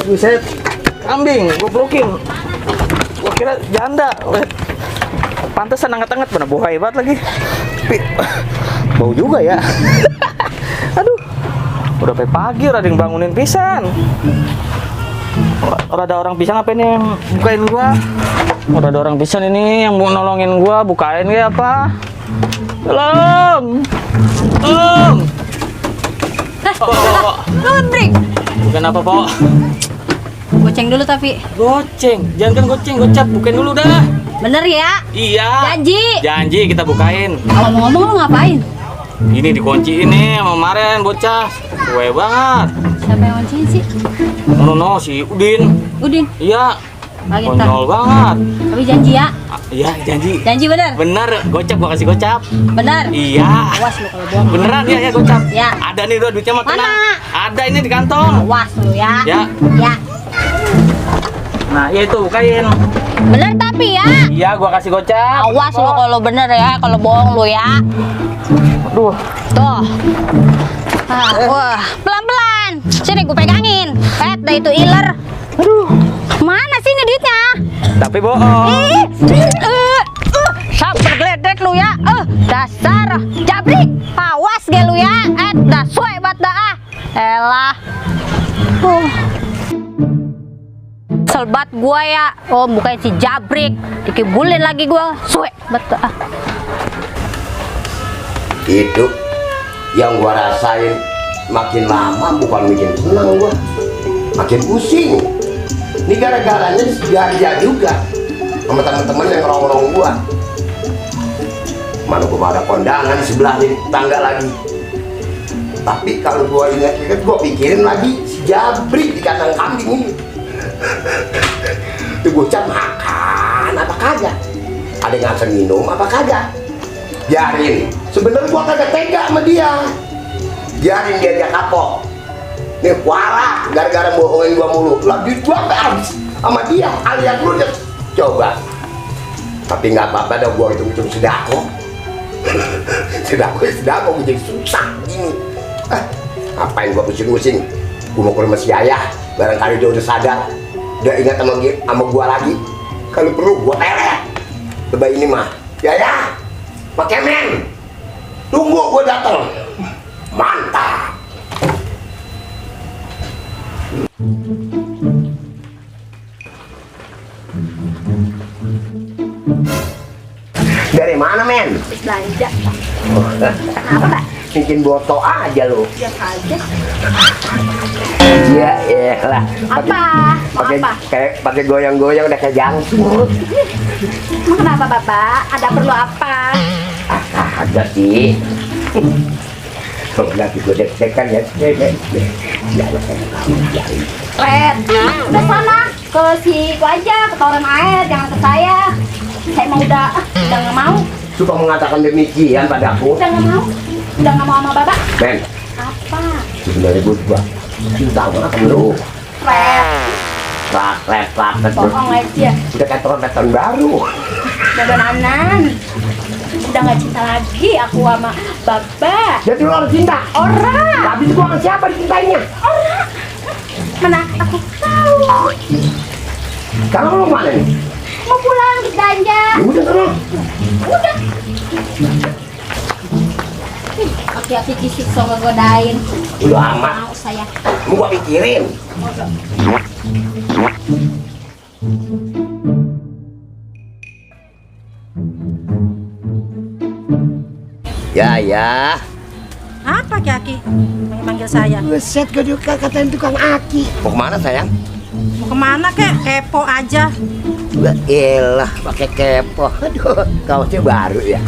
Buset, kambing, gue pelukin. Gue kira janda. Pantesan anget-anget, mana buhay banget lagi. Tapi, bau juga ya. Aduh, udah sampai pagi, udah ada yang bangunin pisan. Ada orang pisan apa ini yang bukain gua? Udah ada orang pisan ini yang mau nolongin gua, bukain ya apa? Tolong! Tolong! Rodrik. Bukan apa, Pok? Goceng dulu tapi. Goceng, jangan kan goceng, gocap, bukain dulu dah. Bener ya? Iya. Janji. Janji kita bukain. Ngomong-ngomong lu ngapain? Ini dikunci ini sama kemarin bocah. Kue banget. Siapa yang kunciin sih? No, si Udin. Udin. Iya. Lagi Konyol banget. Tapi janji ya? Iya, janji. Janji bener? Bener, gocap gua kasih gocap. Bener? Iya. Awas lu kalau bohong. Beneran ya gocap. Ya. Ada nih duitnya mah tenang. Mana? Ada ini di kantong. Awas lu ya. Ya. Ya. Nah, ya itu bukain. Bener tapi ya? Iya, gua kasih gocap. Awas lu kalau bener ya, kalau bohong lu ya. Aduh. Tuh. Wah, pelan-pelan. Sini gue pegangin. Dah itu iler. Aduh. Mana sih ini duitnya? Tapi bohong. Sampai geledek lu ya. Dasar jabrik. Awas ge lu ya. Dah suwe bat dah. Elah. Selbat gua ya. Oh, bukan si jabrik. Dikibulin lagi gua. Suwe bat dah. Itu yang gua rasain makin lama bukan bikin senang gua, makin pusing. Ini gara-garanya Garja juga sama teman-teman yang ngerong-ngerong gua. Mana gua ada kondangan sebelah nih tangga lagi. Tapi kalau gua ingat-ingat gua pikirin lagi si Jabrik di kandang kambing ini. Itu bocah makan apa kagak? Ada yang ngasih minum apa kagak? Biarin, sebenarnya gua kagak tega sama dia. Biarin dia kapok. Nih warak gara-gara bohongin gua mulu. Lah duit gua sampai habis sama dia. Alias lu dia coba. Tapi nggak apa-apa dah, gua hitung-hitung sedako. sedako gua jadi susah gini. Ngapain gua pusing-pusing? Gua mau ke rumah si Ayah. Barangkali dia udah sadar. Dia ingat sama gua lagi. Kalau perlu gua telet. Coba ini mah. Yaya. Pakai men, tunggu gue datang. Mantap. Dari mana men? Belanja. Apa Pak? Bikin boto aja lu. Ya aja. Iya, lah. Apa? Pakai Apa? kayak pakai goyang-goyang udah kayak jangkut. Emang kenapa Bapak? Ada perlu apa? Ada sih. Kalau lagi gue deg-degan ya. Red, udah sana ke situ aja, ke toren air, jangan ke saya. Saya emang udah nggak mau. Suka mengatakan demikian padaku. Udah nggak mau sama Bapak. Men, Apa? sebenarnya gue juga cinta banget sama lu. Red, Bohong aja. udah kayak tahun baru. Dadanan. Udah nggak cinta lagi aku sama Bapak. Jadi lu harus cinta. Orang. Habis gua sama siapa dicintainya? Orang. Mana aku tahu. Sekarang lu mana nih? Mau pulang belanja. Ya udah sana. Udah. Hati-hati kisik so ngegodain. Udah amat. Mau saya. Lu gua pikirin. Ya. Apa Ki-Aki? Manggil saya. Buset, gue juga katain tukang aki. Mau kemana sayang? Mau kemana kek? Kepo aja. Gua elah, pakai kepo. Aduh, kaosnya baru ya.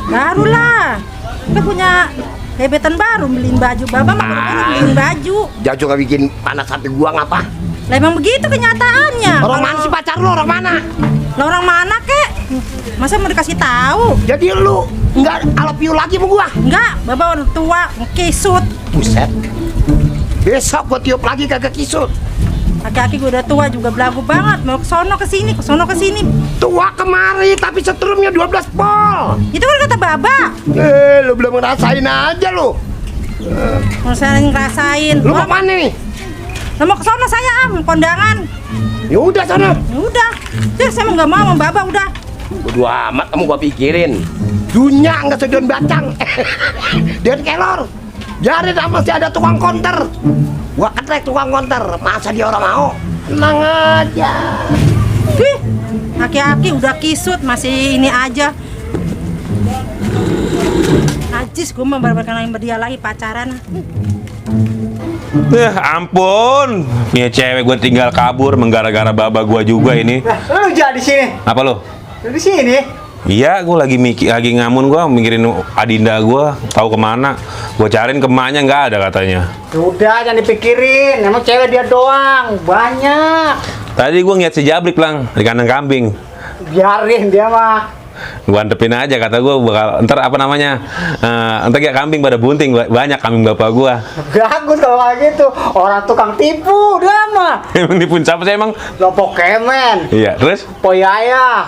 Baru lah. Kita punya gebetan baru beliin baju. Bapak mah baru beliin baju. Jangan juga bikin panas hati gua ngapa? Lah emang begitu kenyataannya. Orang mana sih pacar lu? Orang mana? Lah orang mana kek? Masa mau dikasih tahu? Jadi lu nggak I love you lagi sama gua? Enggak, Bapak udah tua, kisut. Buset. Besok gua tiup lagi kagak kisut. Aki-aki gue udah tua juga belagu banget. Mau ke sono ke sini. Tua kemari tapi setrumnya 12 pol. Itu kan kata Baba. Lu belum ngerasain aja lu. Mau saya ngerasain. Lu mau mana nih? Lah mau ke sana saya kondangan. Ya udah sana. Ya udah. Jadi saya nggak mau sama Baba udah. Bodo amat kamu gua pikirin. Dunia nggak sedaun bacang. Dan kelor. Jadi masih ada tukang konter. Gua ketrek tukang konter. Masa dia orang mau? Tenang aja. Ih, aki-aki udah kisut masih ini aja. Najis gue mau barbar kenalin sama dia lagi pacaran. Ya ampun, punya cewek gue tinggal kabur menggara-gara baba gue juga ini. Lu jangan di sini. Apa lo? Lu di sini. Iya, gue lagi lagi ngamun, gue mikirin Adinda gue, tahu kemana? Gue cariin ke emaknya nggak ada katanya. Udah jangan dipikirin, emang cewek dia doang, banyak. Tadi gue ngeliat si Jabrik lang di kandang kambing. Biarin dia mah. Gue antepin aja, kata gue bakal ntar apa namanya, ntar kayak kambing pada bunting, banyak kambing bapak gue. Bagus kalau kayak gitu, orang tukang tipu dia mah. Emang dipun siapa sih emang? Lompok kemen, Iya, terus? poyaya.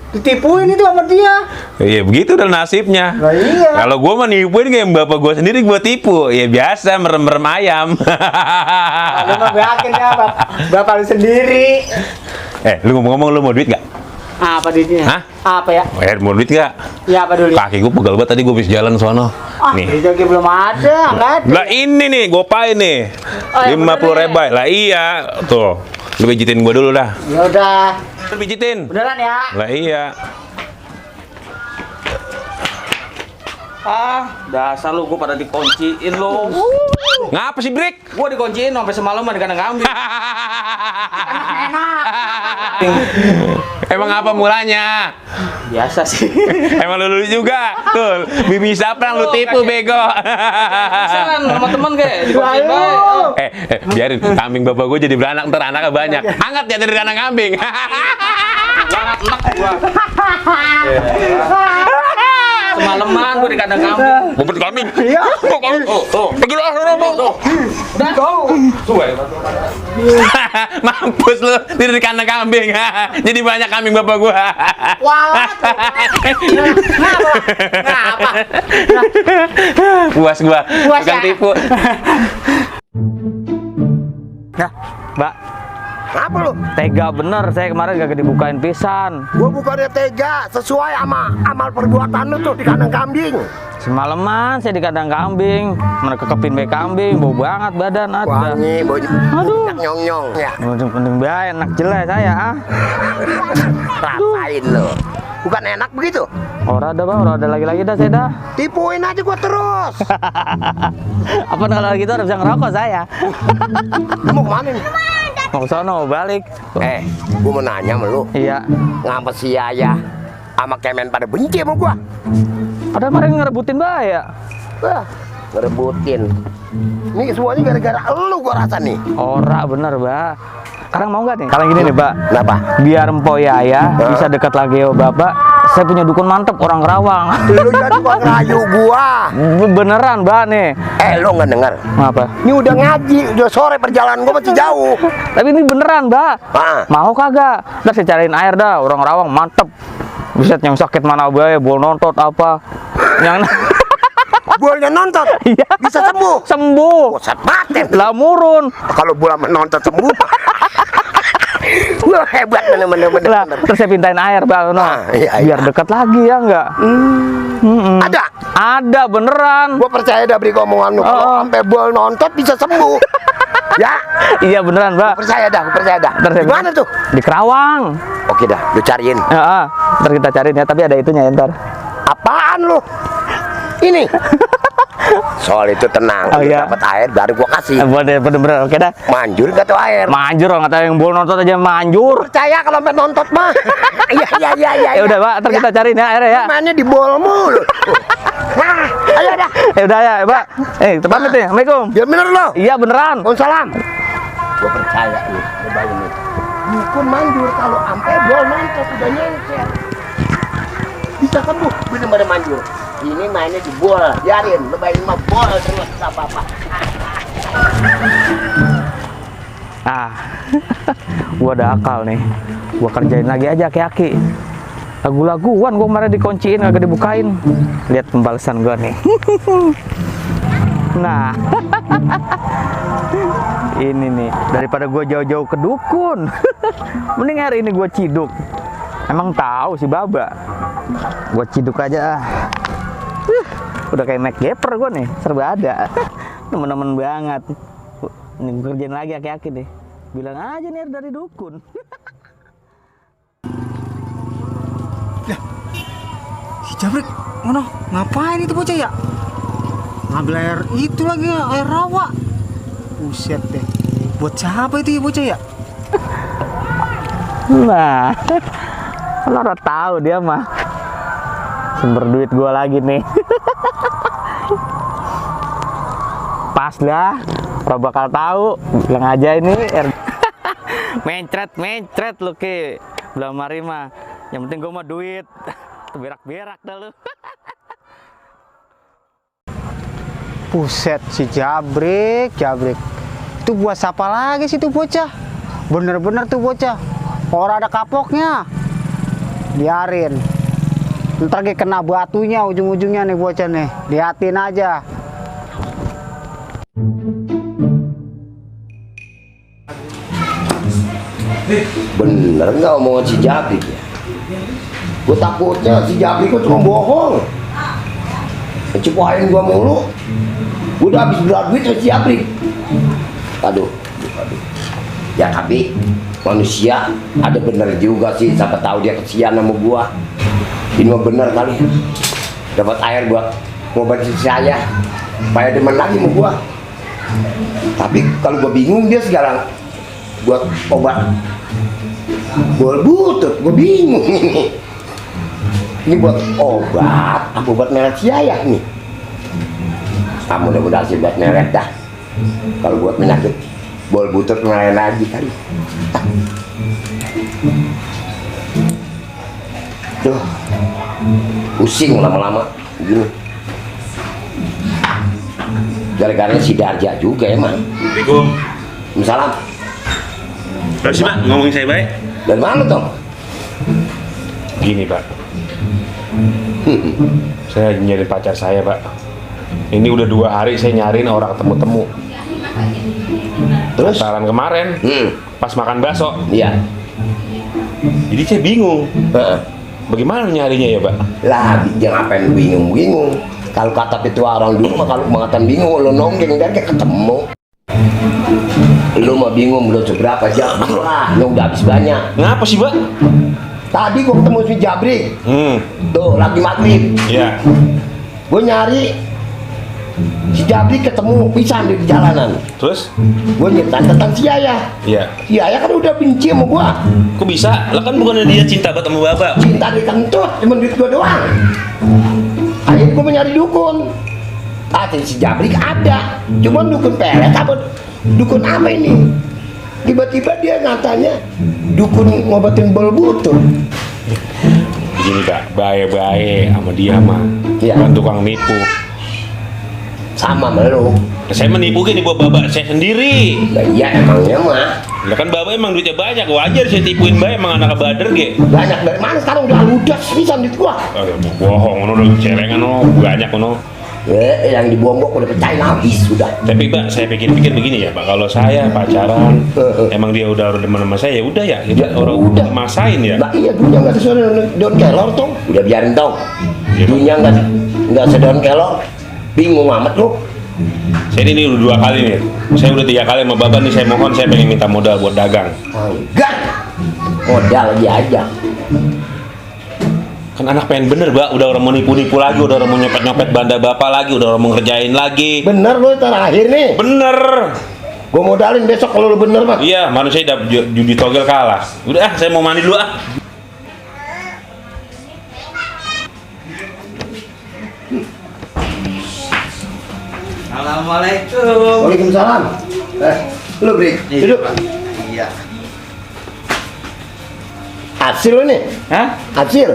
Ditipuin itu sama dia. Iya begitu udah nasibnya. Nah, iya. Kalau gue mah nipuin kayak bapak gue sendiri gue tipu. Ya biasa merem-merem ayam. Lu mah yakin ya bapak lu sendiri. Lu ngomong-ngomong lu mau duit gak? Apa duitnya? Hah? Apa ya? Mau duit gak? Ya apa dulu? Kaki gue pegel banget tadi gue bisa jalan sono. Nih. Nih. Joki belum ada, nggak ada. Lah ini nih, gopain nih. Oh, ya 50 rebai. Lah iya, tuh. Lu pijitin gue dulu dah. Ya udah. Lu pijitin. Beneran ya? Lah iya. Dasar lu gua pada dikunciin lu. Ngapa sih, Brik? Gua dikunciin sampai semalaman di kandang kambing. Emang apa mulanya? Biasa sih. Emang lu juga. Tuh, Bibi siapa yang lu tipu bego. Misalkan sama temen kayak dikunciin baik. Biarin kambing bapak gue jadi beranak, ntar anaknya banyak. Angkat ya dari kandang kambing. Banget enak gua. Semalaman gua di kandang kambing. Bobot kambing. Iya. Tuh. Pergi lu. Udah kau. Mampus lu di kandang kambing. Jadi banyak kambing bapak gua. Walat. Ngapa? Puas gua. Puas Bukan ya? tipu. Nah, Mbak, Apa lu? tega bener saya kemarin gak dibukain pisan. Gua bukannya tega, sesuai sama amal perbuatan lu tuh di kandang kambing. Semalaman saya di kandang kambing, mereka kepin baik kambing, bau banget badan ada. Wangi, baunya Aduh. nyong-nyong. Ya, Penting baik, enak jelek saya ah. rasain lu. Bukan enak begitu? Ora ada bang, ora ada lagi dah saya dah. Tipuin aja gua terus. Apa kalau gitu harus bisa ngerokok saya. Lu mau kemana nih? Mau ke sono, mau balik. Gua mau nanya sama lu. Iya. Ngapa si Yaya sama Kemen pada benci sama gua? Ada kemarin ngerebutin ya. Wah, ngerebutin. Ini semuanya gara-gara lu gua rasa nih. Ora bener, Mbak. Sekarang mau nggak nih? Kalau gini nih, Mbak. Kenapa? Biar Empo Yaya bisa dekat lagi sama Bapak, saya punya dukun mantep orang Kerawang. Lu jadi gua ngerayu gua. Beneran, Mbak nih. Lu nggak denger? Apa? Ini udah ngaji, udah sore perjalanan gua masih jauh. Tapi ini beneran, Mbak. Ah. Mau kagak? Ntar saya cariin air dah, orang Kerawang mantep. Bisa yang sakit mana bae, bol nontot apa. Yang Bolanya nonton, Iya. bisa sembuh. sembuh. Pusat paten. Lah murun. Kalau bola menonton sembuh. Lu hebat bener-bener. Lah, terus saya pintain air, Bang. Iya. Biar dekat lagi ya enggak? Ada. Ada beneran. Gua percaya dah beri omongan lu. Kalau sampai bola nonton bisa sembuh. Ya, Iya beneran, Mbak. percaya dah. Ntar saya Di mana tuh? Di Kerawang. Oke dah, lu cariin. Ya, ntar kita cariin ya, tapi ada itunya ya ntar. Apaan lu? Ini. Soal itu tenang. Oh, Lu iya. dapat air baru gua kasih. Bener-bener, oke dah. Manjur gak tuh air? Manjur, orang kata yang bol nonton aja manjur. Percaya kalau sampai nonton mah. Iya. Ya udah, Pak, ntar kita cariin ya airnya ya. Mainnya di bol mulu. Nah, ayo dah. Ya udah ya, Pak. Kita pamit nih. Assalamualaikum. Ya bener lo. Iya beneran. Waalaikumsalam. Gua percaya nih, cobain nih. Dukun manjur kalau sampai bol nonton udah nyengkel. Bisa sembuh, bener-bener manjur. Ini mainnya di bol, biarin, lebayin mah bol terus gak apa-apa. Gua ada akal nih. Gua kerjain lagi aja aki-aki. Lagu-laguan gua kemarin dikunciin, agak dibukain. Lihat pembalasan gua nih. Nah. Ini nih, daripada gue jauh-jauh ke dukun. Mending hari ini gue ciduk. Emang tahu si Baba. Gue ciduk aja. Udah kayak Mac Gapper gue nih, serba ada. Temen-temen banget. Ini gue kerjain lagi aki-aki deh. Bilang aja nih dari dukun. Si Jabrik, mana? Ngapain itu bocah ya? Ngambil air itu lagi, air rawa. Buset deh. Buat siapa itu ya bocah ya? Nah, lo udah tahu dia mah sumber duit gue lagi nih. Pas lah, orang bakal tahu. Bilang aja ini mencret lu ke belum mari mah. Yang penting gue mah duit. Berak-berak dah lu. Buset, si Jabrik. Itu buat siapa lagi sih tuh bocah? Bener-bener tuh bocah. Orang ada kapoknya. Biarin. Ntar kayak kena batunya ujung-ujungnya nih bocah nih. Liatin aja. Bener nggak omongan si Jabrik ya? Gue takutnya si Jabrik itu cuma bohong. Ngecepain gue mulu. Gue udah habis berat duit sama si Jabrik. Aduh. Ya tapi manusia ada bener juga sih. Siapa tahu dia kesian sama gue. Ini mah bener kali. Dapat air buat ngobatin saya. Supaya demen lagi sama gue. Tapi kalau gue bingung dia sekarang buat obat bol butut, gue bingung ini. Ini buat obat, apa buat meret siayah nih? Ah, mudah-mudahan sih buat meret dah. Kalau buat penyakit bol butut mulai lagi kali. Duh, pusing lama-lama gini. Gara-gara si Darja juga emang. Assalamualaikum. Salam. Terus sih Pak, ngomongin saya baik. Dari mana Tom? Gini Pak, saya nyari pacar saya Pak. Ini udah 2 hari saya nyariin orang ketemu-temu. Terus? Saran kemarin, pas makan bakso. Iya. Jadi saya bingung, Heeh. bagaimana nyarinya ya Pak? Lah, jangan ngapain bingung-bingung. Kalau kata itu orang dulu mah kalau mengatakan bingung, lo nonggeng dan kayak ketemu. Lo mah bingung belum seberapa jam lah, lo udah habis banyak. Ngapa sih Pak? Tadi gua ketemu si Jabrik, tuh lagi maghrib. Iya. Gua nyari si Jabrik ketemu pisan di jalanan. Terus? Gua nyeritain tentang si Yaya. Iya. Si Yaya kan udah benci sama gua. Kok bisa? Lah kan bukannya dia cinta banget sama Bapak. Cinta dikentut, cuma duit gua doang. Akhirnya gua mencari dukun. Si Jabrik ada, cuma dukun pelet apa dukun apa ini? Tiba-tiba dia katanya dukun ngobatin bol butut. Begini Pak, baik-baik sama dia mah. Iya. Bukan tukang nipu. Sama melu. Saya menipu gini buat Bapak saya sendiri. Nah, iya emangnya mah. Lah kan Bapak emang duitnya banyak, wajar saya tipuin Bapak emang anak bader ge. Banyak dari mana sekarang udah ludas bisa duit gua. Bohong, udah celengan banyak Yang dibuang gua udah pecahin habis sudah. Tapi Pak, saya pikir-pikir begini ya Pak, kalau saya pacaran, emang dia udah demen sama saya, ya udah ya, kita orang udah masain ya. Nah iya dunia nggak sesuai dengan daun kelor tuh. Udah biarin tau. Iya, Pak. Dunia nggak sedaun kelor. Bingung amat lu. Saya ini udah 2 kali nih, saya udah 3 kali sama Bapak nih, saya mohon saya pengen minta modal buat dagang. Enggak. Modal lagi aja. Kan anak pengen bener Pak, udah orang mau nipu-nipu lagi, udah orang mau nyopet-nyopet banda Bapak lagi, udah orang mau ngerjain lagi. Bener lu terakhir nih. Bener. Gua modalin besok kalau lu bener mah. Iya, manusia udah judi togel kalah. Udah saya mau mandi dulu Assalamualaikum. Waalaikumsalam. Lu Brik, duduk. Iya. Hasil lu nih. Hah? Hasil.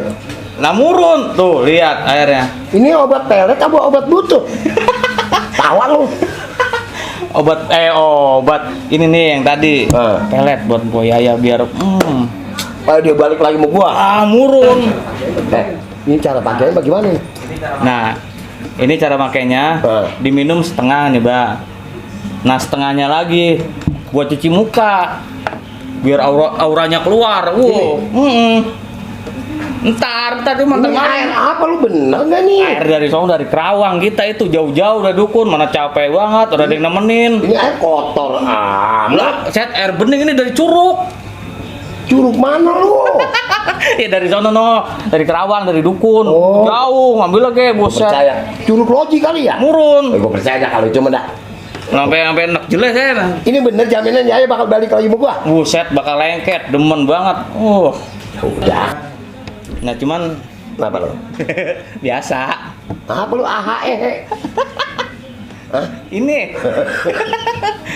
Nah murun tuh, lihat airnya. Ini obat pelet apa obat butut? Tawa lu. Obat ini nih yang tadi. Pelet buat Bu Yaya biar Kalau dia balik lagi sama gua. murun. Ini cara pakainya bagaimana nih? Nah, ini cara makainya. Diminum setengah nih, Mbak. Nah, setengahnya lagi buat cuci muka. Biar auranya keluar. Ntar cuma Ini air apa lu bener gak nih? Air dari sono, dari Kerawang kita itu jauh-jauh dari dukun, mana capek banget, udah ada yang nemenin. Ini air kotor amat. Enggak, set air bening ini dari curug. Curug mana lu? Ya dari sono no, dari Kerawang, dari dukun. Oh. Jauh, ngambil lagi, buset. Percaya. Curug loji kali ya? Murun. Gue percaya dah kalau cuma dah. Sampai enak jelas ya. Ini bener jaminan Yaya bakal balik lagi sama gua. Buset, bakal lengket, demen banget. Udah. Nah cuman Kenapa lu? biasa. Apa lu AHE? Hah? Ini.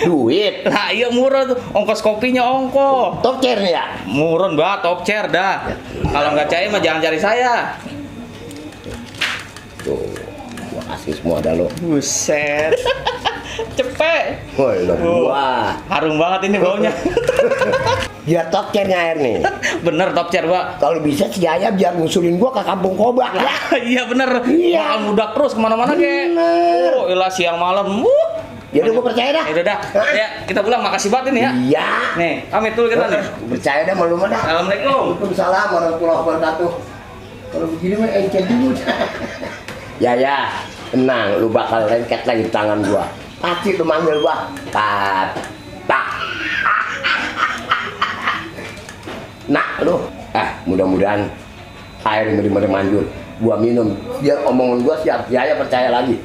Duit. Lah iya murah tuh, ongkos kopinya ongko. Top chair nih ya? Murun banget, top chair dah. Kalau nggak cair mah jangan cari saya. Tuh, gua kasih semua dah lo. Buset. Cepet. Woi, lo gua. Harum banget ini baunya. Biar top chairnya air nih. Bener top chair, Pak. Kalau bisa si Yaya biar ngusulin gua ke kampung Kobak lah. Iya bener. Iya. Bakal mudak terus kemana-mana kek. Bener. Oh, ilah siang malam. Ya udah gua percaya dah. Ya udah dah. Ya, kita pulang. Makasih banget ini ya. Iya. Nih, pamit dulu kita nih. Percaya dah malu mah dah. Assalamualaikum. Waalaikumsalam warahmatullahi wabarakatuh. Kalau begini mah encet dulu. Ya, tenang, lu bakal lengket lagi di tangan gua. Pasti lu manggil gua. Tak. Nah, lu. Mudah-mudahan air yang bener-bener manjur. Gua minum, biar omongan gua siap. Yaya percaya lagi.